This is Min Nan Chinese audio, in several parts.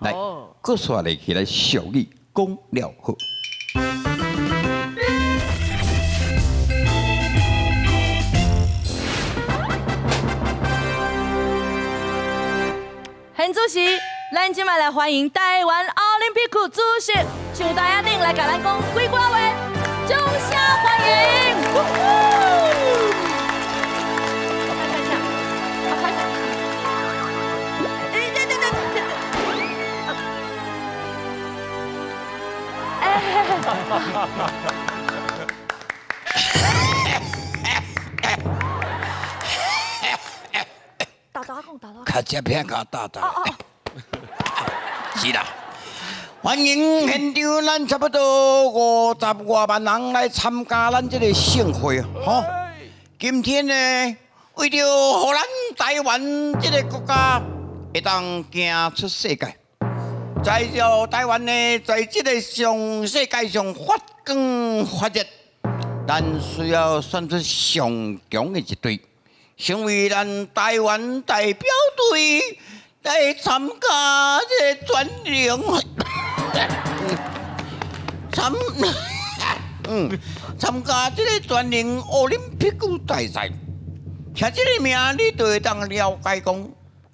來，閣煞來起來俗語講了好。現主席，咱這擺來歡迎台灣奧林匹克主席上台仔頂來共咱講幾句話，掌聲歡迎！大大講，大大。較這片較大大。是啦，歡迎現場咱差不多50外萬人來參加咱這個盛會，吼。今天呢，為著予咱台灣這個國家會當行出世界，在這台灣呢，在這個上世界上發光發熱，咱需要選出上強的一隊，成為咱台灣代表隊來參加這個全能參參加這個全能奧林匹克大賽。聽這個名，你就會當了解講，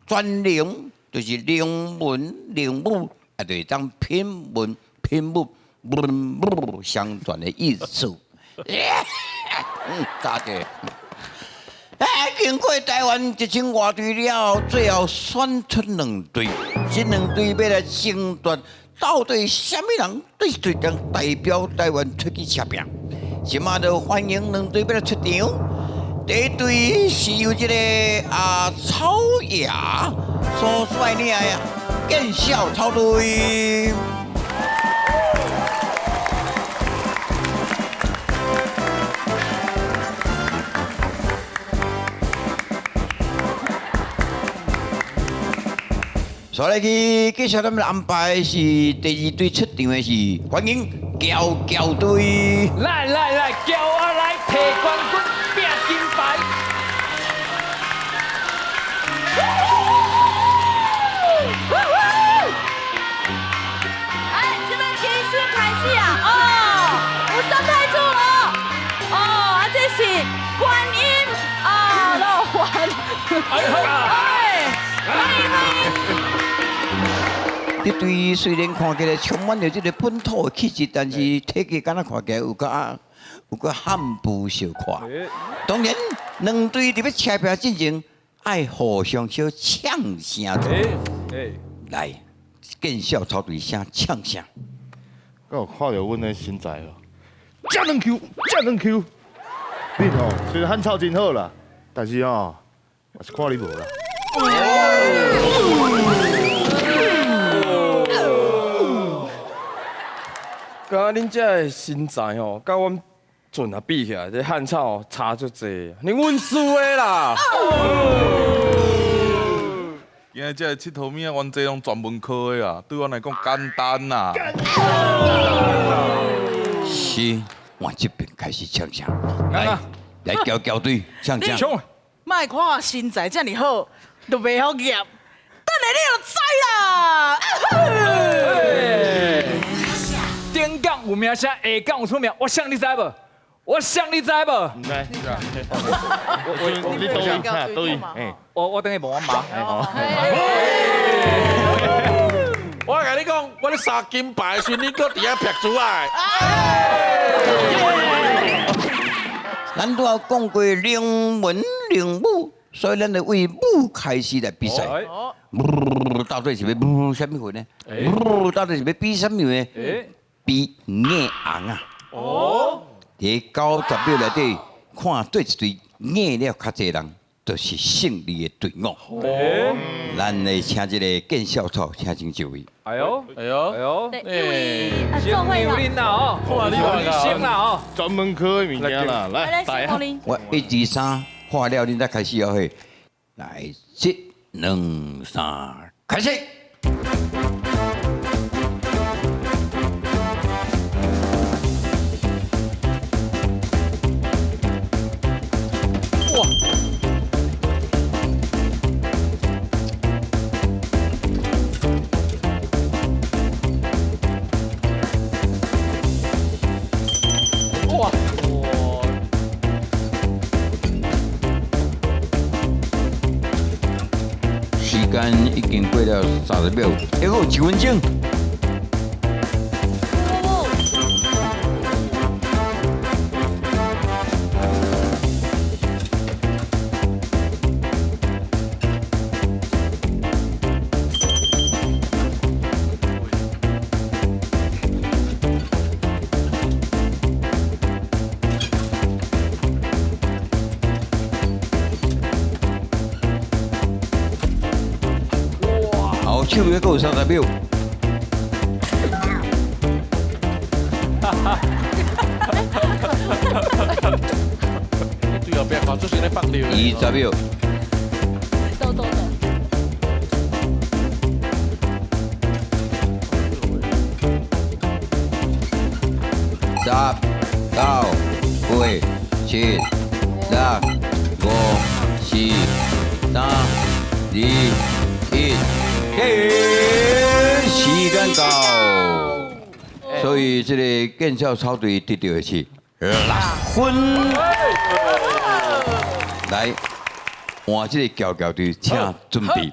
全能就是能文能武，啊，就是當品文品武文武雙全的意思。大姐。哎，經過台灣1000外隊了後，最後選出兩隊，這兩隊欲來爭奪，到底啥物人對隊長代表台灣出去車拼？這馬就歡迎兩隊欲來出場。第一隊是由這個啊草爺所率領的見笑草隊。所來去繼續咱們安排是第二隊出場的是歡迎喬喬隊。來來來，喬啊來，提冠軍，拼金牌。哎，這擺比賽開始啊！哦，有三太子咯。哦，啊，這是觀音啊，老還。哎好啊！哎，歡迎歡迎。這隊雖然看起來充滿著這個本土的氣質，但是體格敢若看起來有較有較漢步相看。當然，兩隊佇欲車拼進前，愛互相相嗆聲。來，見笑草隊先嗆聲。敢有看著阮的身材哦，遮軟 Q，遮軟 Q。你吼雖然漢草真好啦，但是吼，嘛是看你無啦。敢若恁這个身材吼，佮阮船啊比起來，這漢草差足濟，恁穩輸的啦。今日這个𨑨迌物仔，阮這攏專門科的啦，對阮來講簡單啦。是，往這邊開始嗆聲，來來喬喬隊嗆聲。莫看我身材遮爾好，都袂曉夾，等下你就知啦。頂港有名聲，下港有出名，我誰你知無？我誰你知無？毋知。我你倒位，倒位，我等下問我媽。我共你講，我咧殺金牌的時，你閣佇遐撇珠仔。咱拄仔講過能文能武，所以咱就為武開始來比賽。到底是欲武啥物貨呢？到底是欲比啥物呢？比硬紅啊！哦，佇90秒內底，看對一隊硬了較濟人，就是勝利的隊伍。哦，咱來請這個見笑草，請請就位。哎呦，哎呦，哎呦，對，因為啊，做會啦，哦，看你先啦哦，專門科的物件啦，來，來，我一、二、三，畫了，恁才開始哦嘿。來，一、兩、三，開始。了30秒，还阁有1分钟。后手还阁有30秒。对后壁看出先咧放尿。20秒。走走走。 10、9、8、7、6、5、4、3、2、1，停！时间到。所以这个见笑草队得到的是6分。来，换这个乔乔队，请准备。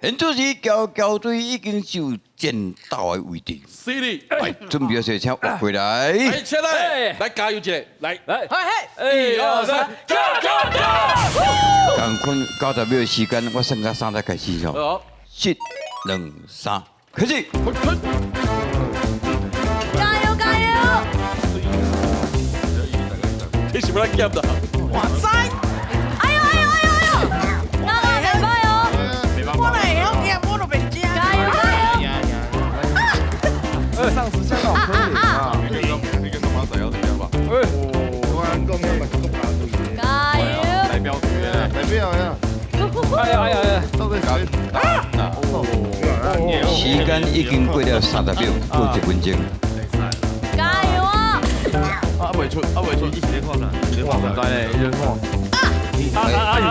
现在是乔乔队已经就战斗的位置。犀利，来，准备好，请活过来。来，起来，来加油一下，来来，一二三，加加加！仝款90秒的时间，我算到三才开始哦。好，一、两、三，开始。加油加油！你是欲来减的？哇塞！哎呦哎呦哎呦哎呦！那嘛袂歹哦。我哪会晓减，我都袂知。加油加油！上次这样可以啊。你跟妈仔要听吧？我讲那嘛是国家队的。加油！代表队的，代表呀。哎呀哎呀哎呀！到底谁？时间已经过了30秒，过1分钟。加油啊！啊未出，啊未出，一起咧看啥？哇，唔知咧，一直看。啊啊啊！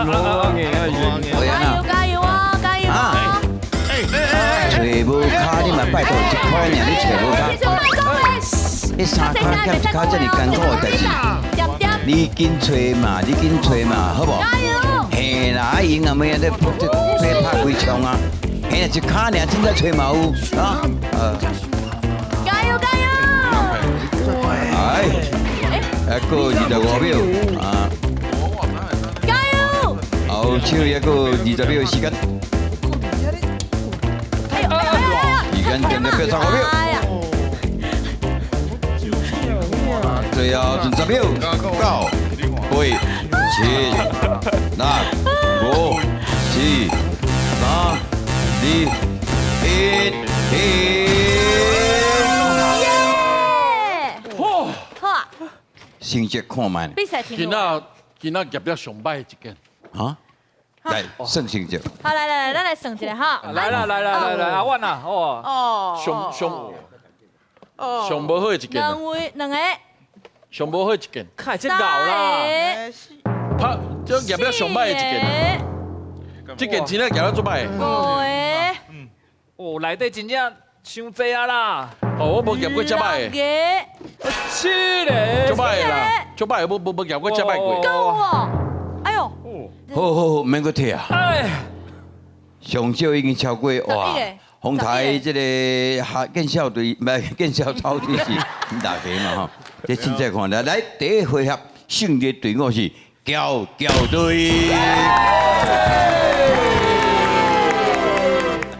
加油加油啊！加油啊！揣无跤，你嘛拜托一块尔，你揣无跤。彼三跤减一跤，这尔艰苦的代志。你紧揣嘛，你紧揣嘛，好无？嘿啦，因阿妹仔咧咧拍几枪啊？嘿啦，一跤尔，凊彩揣嘛有啊？加油加油！哎，还阁25秒啊！加油！后手还阁20秒的时间。时间剩了85秒。最后剩10秒，9、8、7、6、5、4、3、2、1，停！好啊！成绩看觅。比赛停。今仔夹了上歹一件。啊？来算成绩。好，来来来，咱来算一下哈。来来来来来来，阿万啊，哦。哦。上上上无好的一件。两位两个。上无好一件。看这老啦。拍这夹了上歹的一件。这件真正夹了足歹。五个。哦，内底真正伤济啊啦。哦，我无夹过这歹的。七个。足歹的啦，足歹的，无无无夹过这歹过。够哦。哎呦。好好好，免阁退啊。哎。上少已经超过哇！丰台这个哈见笑队，毋系见笑草队是六个嘛吼。这凊彩看来，来第一回合胜利队伍是乔乔队。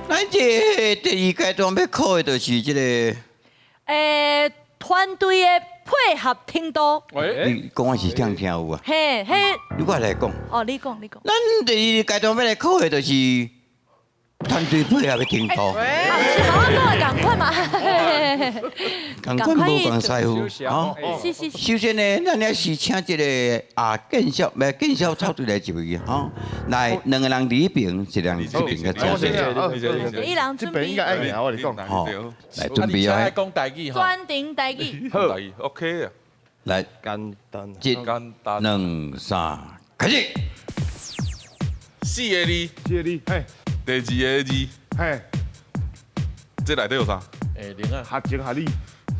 咱这第二阶段欲考的就是这个。团队的配合程度。你讲我是听听有啊？嘿嘿。你我来讲。哦，你讲你讲。咱第二阶段欲来考的就是团队配合的程度。是嘛？我讲的仝款嘛。仝款无仝师傅，啊。是是。首先呢，咱也是请这个啊见笑，袂见笑草队来入去吼。来，两个人伫彼边，一个人这边较正。一人这边应该爱赢，我跟你讲。吼，来准备啊。讲台语吼。专程台语。好，台语 OK 啊。来，简单。一、两、三，开始。四个字。四个字，嘿。第二个字，嘿。这内底有啥？欸，零啊。合情合理。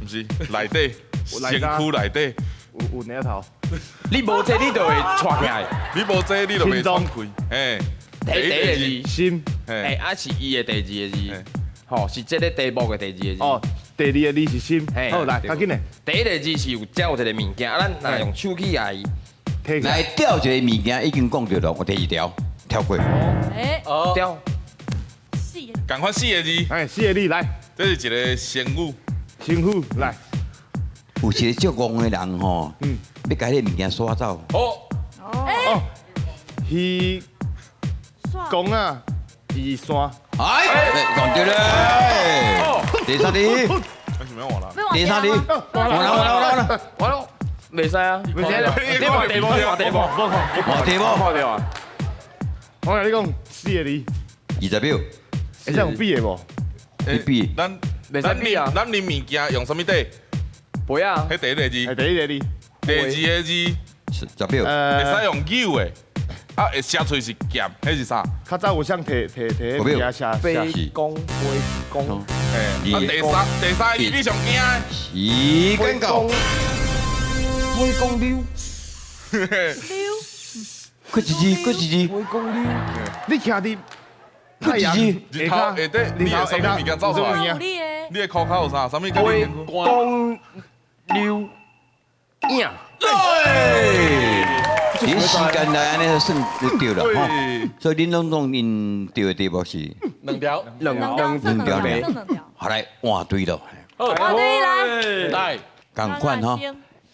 毋是，内底，身躯内底有领头。你无这，你就会掣起来。你无这，你就袂爽开。嘿，第一个字，心。哎，啊是伊的第二個字，吼，是這個題目的第二個字。哦，第二個字是心。好，來，較緊嘞。第一個字是有鳥一個物件，啊，咱若用手去共伊。來吊一個物件已經講著了，我第二條跳過。哎，哦，吊。四個。仝款四個字。哎，四個字來。這是一個成語。成語來。有一個足戇的人吼，欲共彼个物件刷走。哦。哦。魚公啊，移山。哎，講對咧。第三題。第三題。完啦完啦完啦。完了，袂使啊。袂使。你換題目，你換題目。換題目。看著啊。我共你講四個字。20秒。會使用比的無？你比。咱袂使比啊。咱啉物件用啥物底？杯啊。彼第一個字。係第一個字。第二個字。10秒。會使用扭的。啊，會寫出是劍，彼是啥？較早有啥提提提物件寫杯公杯公。嘿，啊，第三個字你上驚的。時間到。杯公溜。溜。閣一字，閣一字。杯公溜。你徛佇太陽日頭下底，你的啥物物件走出來？你的褲跤有啥？啥物？杯公溜影。對。你時間內按呢算就對啦吼，所以恁攏總𪜶對的題目是兩條，兩兩兩條爾。好來換隊咯。換隊來。來。仝款吼，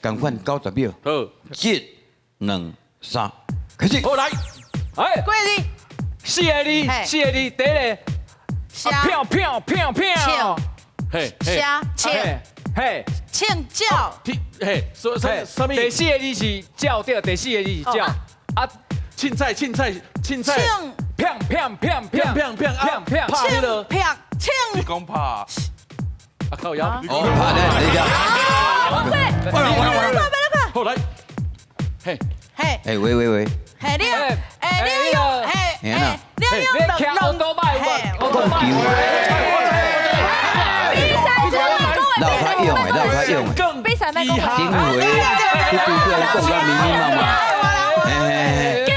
仝款90秒。好。一、兩、三，開始。好來。哎，幾個字？四個字，四個字，第一個。票票票票。嘿。寫唱。嘿。請教。嘿，啥啥物？第四個字是叫對，第四個字是叫。啊，凊彩凊彩凊彩。砰砰砰砰砰砰砰砰。拍彼个。砰請。你講拍。啊靠腰。哦，拍咧，你講。完了完了完了。好來。嘿。嘿。哎喂喂喂。嘿你，哎你用，嘿，哎你用兩兩多擺，講球。老較用的，老較用的。比賽莫講。頂回，你對對講甲密密麻麻。嘿嘿嘿。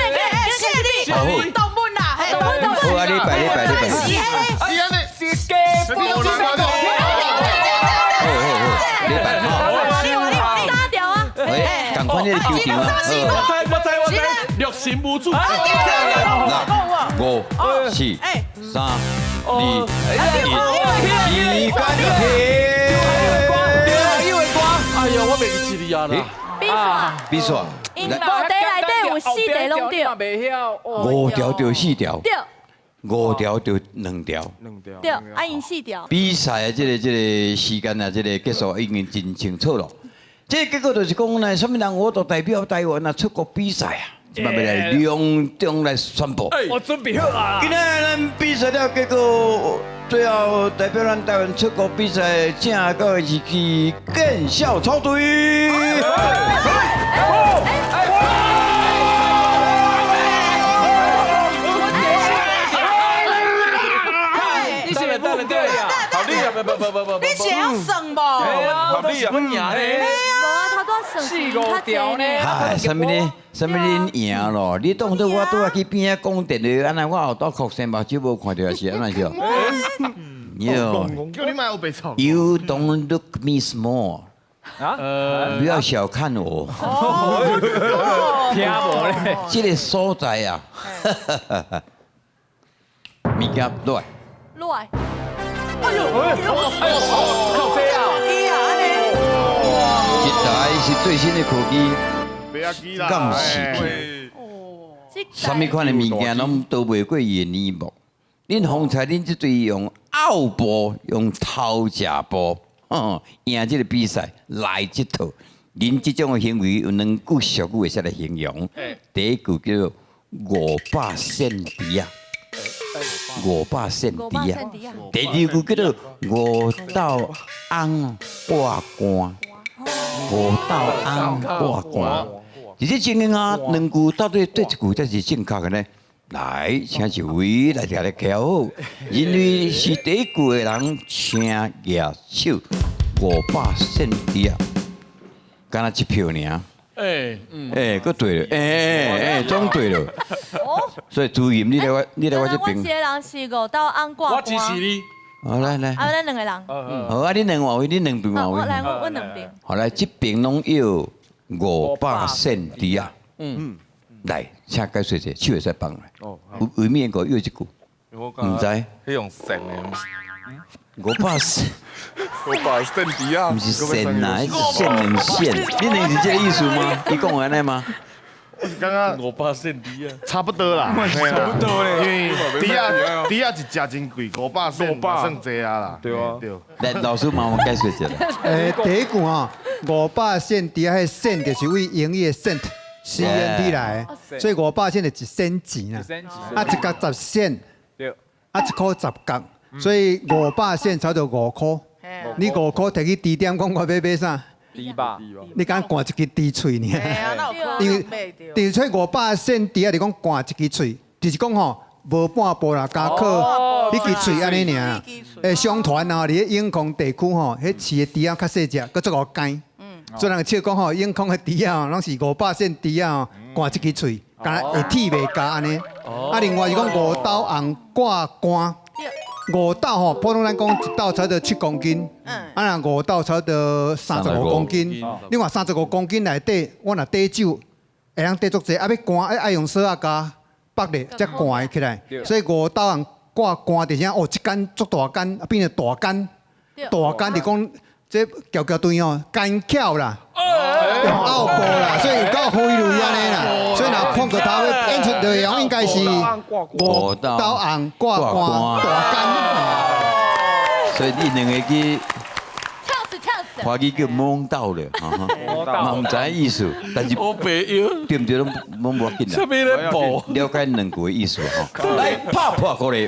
好，動本啦，好啊，你擺你擺你擺。是雞波。好好好，你擺好。三條啊。喂，仝款彼個球場啊。我知我知我知，六神無主。五、四、三、二、一，時間就停。哎呀，我袂記這字啊啦。比賽。比賽。𪜶五題內底有四題攏對。五條對四條。對。五條對兩條。兩條。對，啊𪜶四條。比賽的這個時間啊，這個結束已經真清楚了。這個結果就是講呢，啥物人我都代表台灣啊出國比賽啊，這擺欲來隆重來宣布。我準備好啊。今仔日咱比賽了結果，最後代表咱台灣出國比賽，正個是去見笑草隊。你是袂對啊？好你啊，不不不不不，你是會曉算無？好你啊，阮贏咧。無啊，頭拄算四五條呢。唉，啥物呢？啥物恁贏咯？你當做我拄仔去邊仔講電話，按呢我後頭哭聲目睭無看著，也是按呢是？喲，叫你莫烏白創。 You don't look me small，啊？不要小看我。聽無咧？這個所在啊，物件落來。落來。哎呦，哎呦，靠這啊！這台是最新的科技，敢是？啥物款的物件攏逃袂過伊的耳目。恁方才恁這隊用拗步，用偷食步，贏這個比賽來這套。恁這種的行為有兩句俗語會使來形容。第一句叫做500線豬仔，500線豬仔。第二句叫做五斗翁掛竿，五斗翁掛竿。佇這情形啊，兩句到底佗一句才是正確的呢？來，請一位來共你徛好，因為是第一句的人，請舉手500線豬仔，敢若一票爾。哎，嗯，哎，閣對了，哎哎哎，總對了。所以朱鹽，你來我，你來我這邊。我一个人是五斗紅掛。我支持你。好來來。啊，咱兩個人。好啊，你兩外位，你兩邊外位。我來，我兩邊。好來，這邊攏有500仙豬仔。嗯。來，請解說者，手會使放來。哦。為咩個要這句？毋知。彼用線的。500仙。 500仙豬仔。毋是線啊，是線兩線。你兩是這個意思嗎？伊講按呢嗎？我是感覺500仙豬仔，差不多啦，差不多咧。因為豬仔豬仔一隻真貴，500仙嘛算濟啊啦。對啊，對。來，老師麻煩解說一下。第一句吼，500仙豬仔，彼仙就是為英語的 cent，C E N T 來的，所以500仙就一仙錢啦。啊，一角十仙，啊，一箍十角，所以500仙差不多5箍。你5箍提去豬店講我欲買啥？豬肉。你敢捾一支豬喙爾？因為而且500仙豬仔就講捾一支喙，就是講吼無半步啦，加靠彼支喙按呢爾。相傳啊，佇咧永康地區吼，彼飼的豬仔較細隻，閣足夠干。所以人笑講吼，永康的豬仔吼，攏是500仙豬仔吼，捾一支喙，敢若會鐵袂咬按呢。啊，另外是講五斗紅掛竿。五斗吼，普通咱講一斗差不多7公斤，啊若五斗差不多35公斤。你看35公斤內底，我若綴酒會當綴足濟，啊欲乾愛用索仔共縛咧，才乾會起來。所以五斗紅掛竿就是哦，這間足大間，變成大間，大間就講這橋橋隊吼，奸巧啦，用拗步啦，所以有夠灰類按呢啦。所以若碰個頭演出內容應該是五斗紅掛竿大間。所以你兩个去嗆死嗆死！華語叫摸到了，嘛毋知意思，但是我白腰，對毋對？攏攏無要緊啦。啥物咧步？了解兩句的意思吼。來，拍破過來。